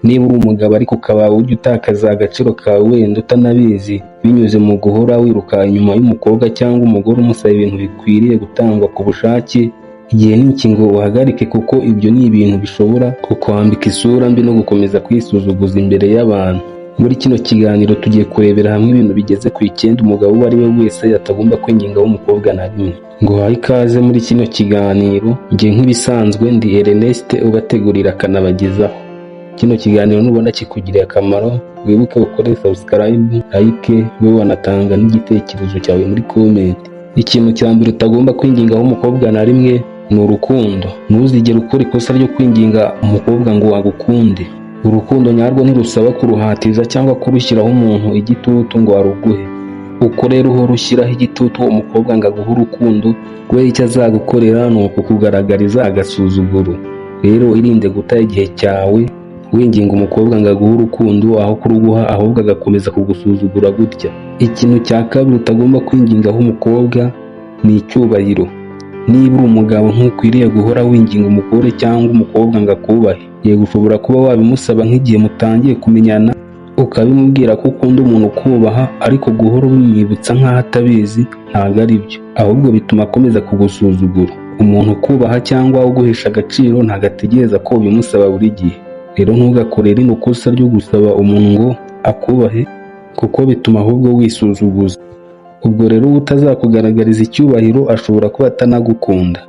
Niba uri umugabo ariko ukaba ujya utakaza agaciro kawe wenda utanabizi, binyuze mu guhora wiruka inyuma y'umukobwa cyangwa umugore umusaba ibintu bikwiriye gutangwa ku bushake, igihe ni iki ngo uhagarike, kuko ibyo ni ibintu bishobora kukwambika isura mbi no gukomeza kwisuzuguza imbere y'abantu. Muri kino kiganiro tugiye kurebera hamwe ibintu bigeze ku 9 umugabo uwo ari we wese atagomba kwingingaho umukobwa na rimwe. Nguhaye ikaze muri kino kiganiro, njye nk'ibisanzwe ndi Ernest ubategurira akanabagezaho. Kino kiganiro nubona kikugiriye akamaro, wibuke ukore subscribe, like, ube wanatanga n'igitekerezo cyawe muri comment. Ikintu cya mbere utagomba kwingingaho umukobwa na rimwe ni urukundo. Ntuzigere ukora ikosa ryo kwinginga umukobwa ngo agukunde. Urukundo nyarwo ntirusaba kuruhatiriza cyangwa kurushyiraho umuntu igitutu ngo aruguhe. Uko rero uhora ushyiraho igitutu uwo mukobwa ngo aguhe urukundo, we icyo azagukorera ni ukukugaragariza agasuzuguro. Rero irinde guta igihe cyawe winginga umukobwa ngo aguhe urukundo, aho kuruguha ahubwo agakomeza kugusuzugura gutya. Ikintu cya kabiri utagomba kwingingaho umukobwa ni icyubahiro. Niba uri umugabo, ntukwiriye guhora winginga umugore cyangwa umukobwa ngo akubahe. Yego, ushobora kuba wabimusaba nk'igihe mutangiye kumenyana, ukabimubwira ko ukunda umuntu ukubaha, ariko guhora ubimwibutsa nk'aho atabizi ntabwo ari byo, ahubwo bituma akomeza kugusuzugura. Umuntu ukubaha cyangwa uguhesha agaciro ntabwo ategereza ko ubimusaba buri gihe. Rero ntugakore rino kosa ryo gusaba umuntu ngo akubahe, kuko bituma ahubwo wisuzuguza. Ubwo rero uwo utazakugaragariza icyubahiro ashobora kuba atanagukunda.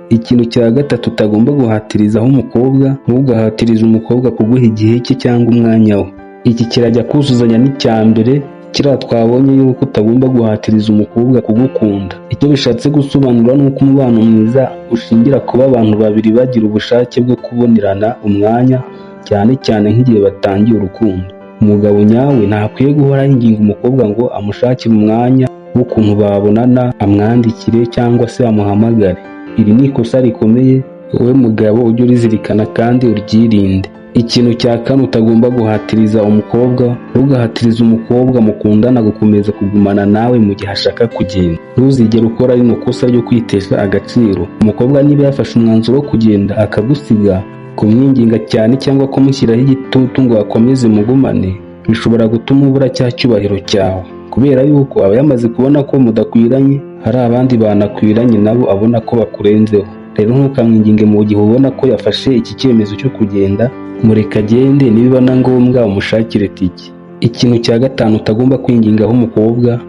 Ikintu cya gatatu utagomba guhatirizaho umukobwa: ntugahatirize umukobwa kuguha igihe cye cyangwa umwanya we. Iki kirajya kuzuzanya n'icya mbere kiriya twabonye yuko utagomba guhatiriza umukobwa kugukunda. Icyo bishatse gusobanura ni uko umubano mwiza ushingira kuba abantu babiri bagira ubushake bwo kubonerana umwanya, cyane cyane nk'igihe batangiye urukundo. Umugabo nyawe ntakwiye guhora yinginga umukobwa ngo amushakire umwanya w'ukuntu babonana, amwandikire cyangwa se amuhamagare. Iri ni ikosa rikomeye, wowe mugabo ujye urizirikana kandi uryirinde. Ikintu cya kane utagomba guhatiriza umukobwa: ntugahatirize umukobwa mukundana gukomeza kugumana nawe mu gihe ashaka kugenda. Ntuzigere ukora rino kosa ryo kwitesha agaciro. Umukobwa niba yafashe umwanzuro wo kugenda akagusiga, kumwinginga cyane cyangwa kumushyiraho igitutu ngo akomeze mugumane bishobora gutuma ubura cya cyubahiro cyawe, kubera yuko aba yamaze kubona ko mudakwiranye, hari abandi banakwiranye nabo abona ko bakurenzeho. Rero ntukamwinginge mu gihe ubona ko yafashe iki cyemezo cyo kugenda. Mureke agende, nibiba na ngombwa umushakire tike. Ikintu cya gatanu utagomba kwingingaho umukobwa: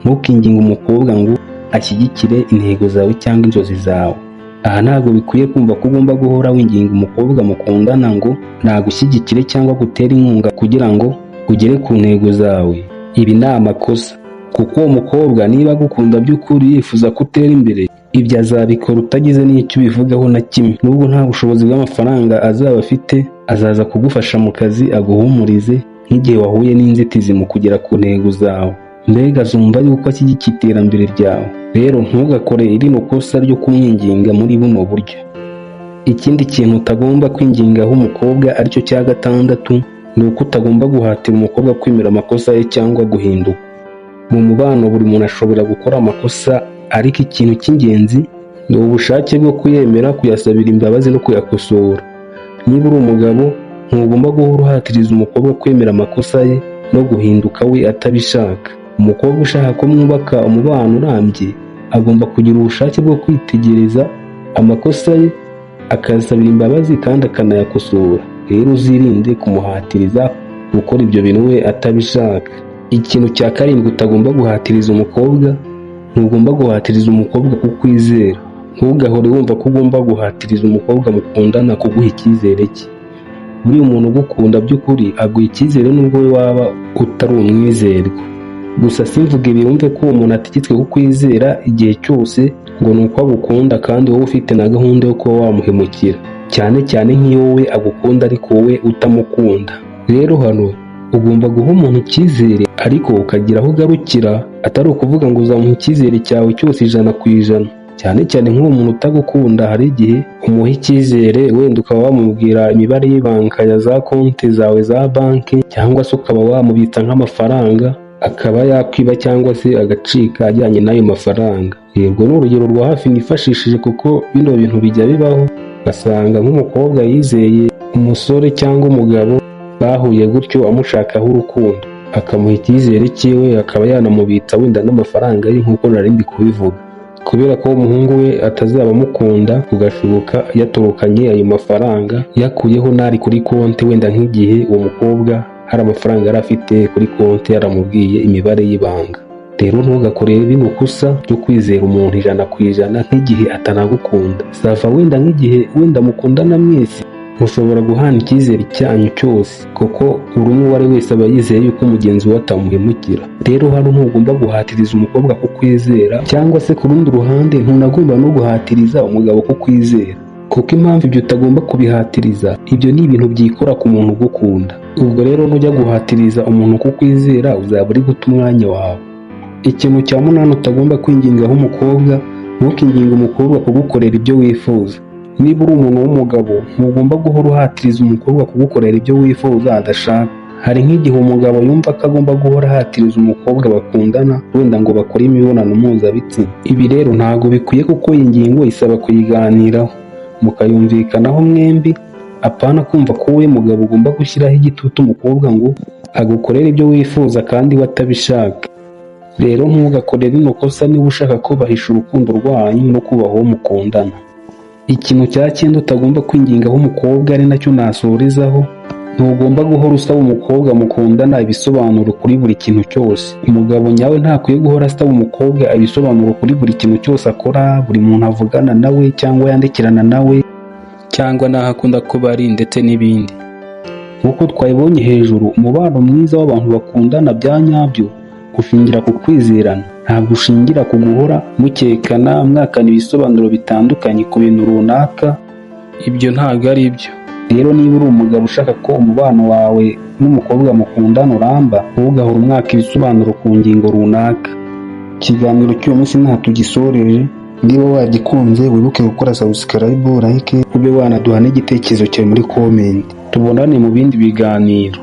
ntukinginge umukobwa ngo ashyigikire intego zawe cyangwa inzozi zawe. Aha ntabwo bikwiye kumva ko ugomba guhora winginga umukobwa mukundana ngo nagushyigikire cyangwa gutere inkunga kugira ngo ugere ku ntego zawe. Ibi ni amakosa, kuko uwo mukobwa niba agukunda by'ukuri, yifuza ko utera imbere, ibyo azabikora utagize n'icyo ubivugaho na kimwe. Nubwo nta bushobozi bw'amafaranga azaba afite, azaza kugufasha mu kazi, aguhumurize nk'igihe wahuye n'inzitizi mu kugera ku ntego zawe. Mbega azumva yuko ashyigikiye iterambere ryawe. Rero ntugakore rino kosa ryo kumwinginga muri buno buryo. Ikindi kintu utagomba kwingingaho umukobwa, aricyo cya gatandatu, ni uko utagomba guhatira umukobwa kwemera amakosa ye cyangwa guhinduka. Mu mubano buri muntu ashobora gukora amakosa, ariko ikintu cy'ingenzi ni ubushake bwo kuyemera, kuyasabira imbabazi no kuyakosora. Niba uri umugabo, ntugomba guhora uhatiriza umukobwa kwemera amakosa ye no guhinduka we atabishaka. Umukobwa ushaka ko mwubaka umubano urambye agomba kugira ubushake bwo kwitegereza amakosa ye, akayasabira imbabazi kandi akanayakosora. Rero uzirinde kumuhatiriza gukora ibyo bintu we atabishaka. Ikintu cya karindwi utagomba guhatiriza umukobwa: ntugomba guhatiriza umukobwa kukwizera. Ntugahore wumva ko ugomba guhatiriza umukobwa mukundana kuguha icyizere cye. Buriya umuntu ugukunda by'ukuri aguha icyizere nubwo we waba utari umwizerwa. Gusa simvuga ibi wumve ko uwo muntu ategetswe kukwizera igihe cyose ngo ni uko agukunda kandi wowe ufite na gahunda yo kuba wamuhemukira, cyane cyane nk'iyo wowe agukunda ariko wowe utamukunda. Rero hano ugomba guha umuntu icyizere ariko ukagira aho ugarukira, atari ukuvuga ngo uzamuha icyizere cyawe cyose 100%. Cyane cyane nk'uwo muntu utagukunda, hari igihe umuha icyizere, wenda ukaba wamubwira imibare y'ibanga ya za konti zawe za banki, cyangwa se ukaba wamubitsa nk'amafaranga, akaba yakwiba cyangwa se agacika ajyanye n'ayo mafaranga. Yego, ni urugero rwa hafi nifashishije, kuko bino bintu bijya bibaho, ugasanga nk'umukobwa yizeye umusore cyangwa umugabo. Bahuye gutyo amushakaho urukundo, akamuha icyizere cyiwe, akaba yanamubitsa wenda n'amafaranga ye nk'uko nari ndi kubivuga. Kubera ko umuhungu we atazaba amukunda, ugashoboka yatorokanye ayo mafaranga, yakuyeho n'ari kuri konti, wenda nk'igihe uwo mukobwa hari amafaranga yari afite kuri konti yaramubwiye imibare y'ibanga. Rero ntugakore bino kosa ryo kwizera umuntu 100% nk'igihe atanagukunda. Ça va, wenda nk'igihe wenda mukundana mwese mushobora guhana icyizere cyanyu cyose, kuko buri umwe uwo ari wese aba yizeye yuko mugenzi we atamuhemukira. Rero hano ntugomba guhatiriza umukobwa kukwizera, cyangwa se ku rundi ruhande ntunagomba no guhatiriza umugabo kukwizera, kuko impamvu ibyo utagomba kubihatiriza, ibyo ni ibintu byikora ku muntu ugukunda. Ubwo rero nujya guhatiriza umuntu kukwizera, uzaba uri guta umwanya wawe. Ikintu cya munani utagomba kwingingaho umukobwa: ntukinginge umukobwa kugukorera ibyo wifuza. Niba uri umuntu w'umugabo, ntugomba guhora uhatiriza umukobwa kugukorera ibyo wifuza adashaka. Hari nk'igihe umugabo yumva ko agomba guhora ahatiriza umukobwa bakundana wenda ngo bakore imibonano mpuzabitsina. Ibi rero ntabwo bikwiye, kuko iyi ngingo isaba kuyiganiraho mukayumvikanaho mwembi, apana kumva ko wowe mugabo ugomba gushyiraho igitutu umukobwa ngo agukorere ibyo wifuza kandi we atabishaka. Rero ntugakore rino kosa niba ushaka kubahisha urukundo rwanyu no kubaha uwo mukundana. Ikintu cya cyenda utagomba kwingingaho umukobwa, ari nacyo nasorezaho: ntugomba guhora usaba umukobwa mukundana ibisobanuro kuri buri kintu cyose. Umugabo nyawe ntakwiye guhora asaba umukobwa ibisobanuro kuri buri kintu cyose akora, buri muntu avugana nawe cyangwa yandikirana nawe, cyangwa n'aho akunda kuba ari, ndetse n'ibindi. Nk'uko twabibonye hejuru, umubano mwiza w'abantu bakundana bya nyabyo ushingira ku kwizerana, ntabwo ushingira ku guhora mukekana, mwakana ibisobanuro bitandukanye ku bintu runaka. Ibyo ntabwo ari byo. Rero niba uri umugabo ushaka ko umubano wawe n'umukobwa mukundana uramba, ntugahore umwaka ibisobanuro ku ngingo runaka. Ikiganiro cy'uyu munsi nta tugisoreje. Niba wagikunze, wibuke gukora subscribe, like, ube wanaduha n'igitekerezo cyawe muri comment. Tubonane mu bindi biganiro.